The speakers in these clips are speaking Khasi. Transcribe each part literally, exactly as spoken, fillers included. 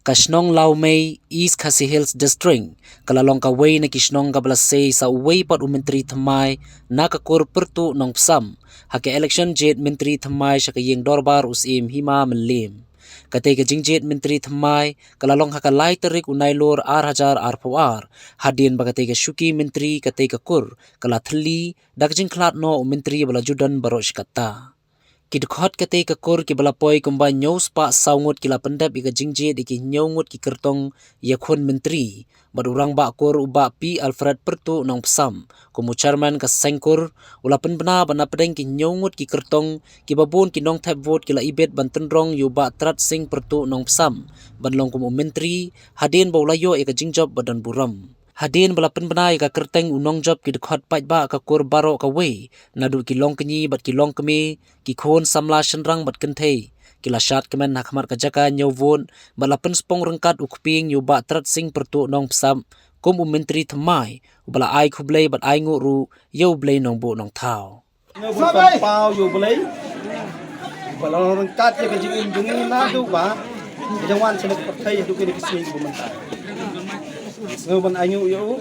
Ka shnong Lawmei, East Khasi Hills District, ka la long kawei na ki shnong kaba la sei sa uwei pat u myntri thymmai na ka kur pyrtuh Nongpsam ha ka election jied myntri thymmai sha ka ïing dorbar u Syiem Hima Mylliem. Katei ka jingjied myntri thymmai ka la long ha ka lai tarik u Nailur ar hajar arphew ar, hadien ba katei ka shuki myntri katei ka kur ka la thylli da ka jingkhlad noh u myntri ba la ju don baroh shi katta. Ki dkhot katei ka kur kiba la poi kumba hynñiew spah saw ngut ki la pyndep ïa ka jingjied ïa ki hynñiew ngut ki kyrtong ïakhun myntri bad u rangbah kur u Bah P Alfred pyrtuh Nongpsam kum u chairman ka seng kur, u la pynbna ba na pdeng ki hynñiew ngut ki kyrtong, kiba bun ki nongthep vote ki la ibit ban tynrong ïa u Bah Trat Sing pyrtuh Nongpsam ban long kum u myntri, hadien ba u la ïoh ïa ka jingjop ba don burom. Hadien ba la pynbna ïa ka kyrteng u nongjop, ki dkhot paidbah ka kur baroh kawei, naduh ki longkñi bad ki longkmie, ki khun samla shynrang bad kynthei, ki la shad kmen ha khmat ka jaka ñiew vote bad la pynspong ryngkat u kpieng ïa u Bah Trat Sing pyrtuh Nongpsam kum u myntri thymmai, uba la ai khublei bad ai nguh ruh ïa u Blei Nongbuh Nongthaw. Nga bun pynpaw ïa u Blei ba la long ryngkat ïa ka jingim jong ngi naduh ba ka jingwan sha ka pyrthei haduh kine ki sngi kiba mynta. Sngew ban ai nguh ïa u,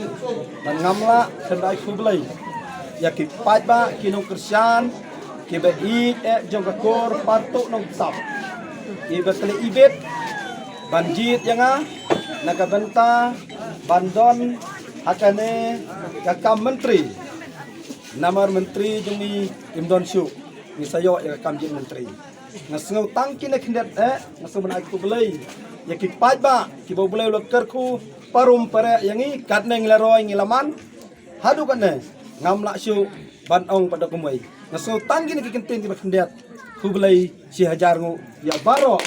bad ngam lah ban ai khublei ïa ki paidbah ki nongkyrshan kiba ïeit eh jong ka kur pyrtuh Nongpsam, kiba ki la ibit ban jied ïa nga na ka bynta ban don ha kane ka kam myntri. Namar myntri jong ngi im don shuh, ngi sa ïoh ïa ka kam jied myntri. Nga sngew tang kine khyndiat eh, nga sngew ban ai khublei ïa ki paidbah kiba u Blei u la kyrkhu parum pareh ïa ngi, katne ngi la roi ngi la man. Haduh katne ngam lah shuh ban ong pat da kumwei. Nga sngew tang kine ki kyntien kiba khyndiat. Khublei shi hajar nguh ïa baroh.